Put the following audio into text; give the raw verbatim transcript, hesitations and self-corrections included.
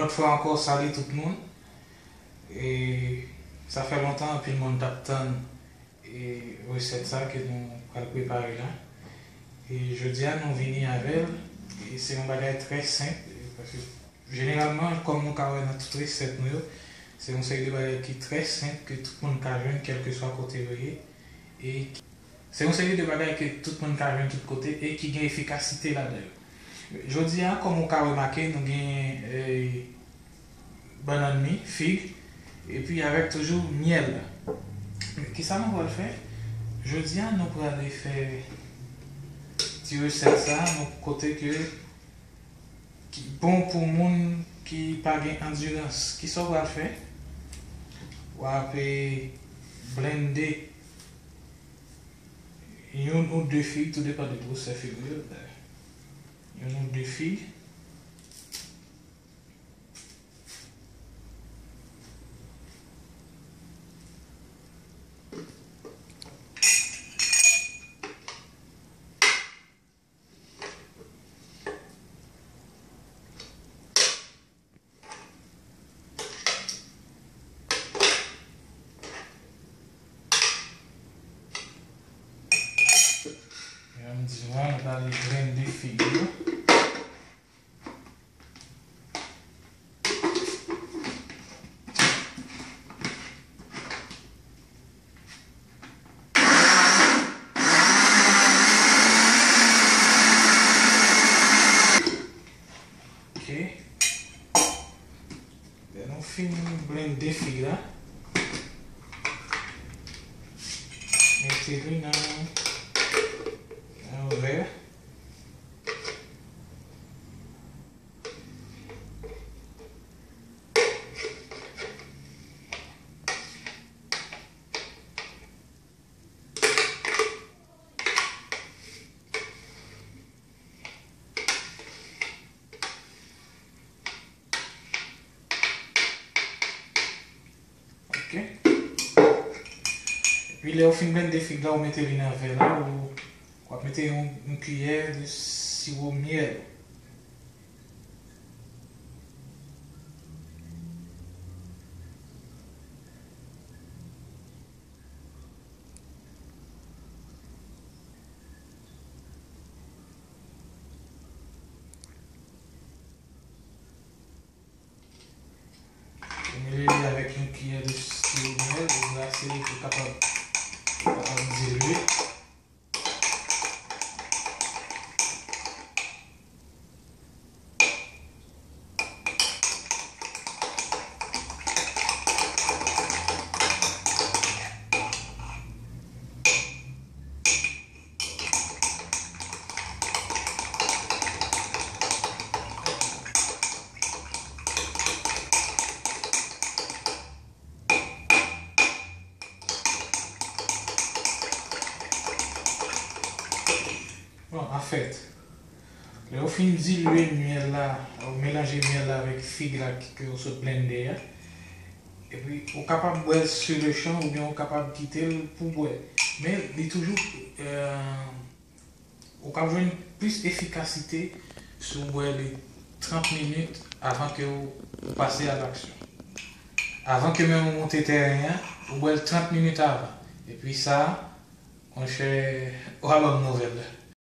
Yon fwa ankò, salye tout moun. E sa fè lontan anpil moun t ap tann e resèt sa ke nou pral prepare la. E jodi a nou vini avè l. E se yon bagay trè senp, e paske jeneralman, kòm nou ka wè nan tout resèt nou yo, se yon seri de bagay ki trè senp ke tout moun ka jwenn kèlkeswa kote yo ye. E ki- se yon seri de bagay ke tout moun ka jwenn tout kote e ki gen efikasite ladan yo. Jodi a, kòm ou ka remake, nou gen eh, bannann mi, fig, epi avèk toujou myèl la. Kisa nou pral fè? Jodi a, nou prale fè ti resèt sa, yon kote ke ki bon pou moun ki pa gen andirans. Kisa w pral fè? W ape blende youn ou de fig, tou depann de gwosè fig ou yo. Youn ou de fig. Jan m di nou an, nou pral blende fig yo. Ok. Lè nou fin blende fig la, mete li nan, nan yon vè. Ok. Epi lè w fin blende fig la, ou mete li nan vè la, ou, w ap mete yon, yon kiyè de siwo myèl. Ou mele li avèk yon kiyè de siwo myèl, ou brase li pou kapab, pou kapab dilye. Bon, anfèt, lè w fin dilye myèl la, ou melanje myèl la avèk fig la ke w sot blende a, epi ou kapab bwè l sur le champ oubyen ou kapab kite l pou bwè. Men li toujou, euh, ou ka jwenn plis efikasite si w bwè li trant minit avan ke w, ou pase a laksyon. Avan ke menm ou monte tèren an, ou bwè l trant minit avan. Epi sa, monchè, w a ban m nouvèl.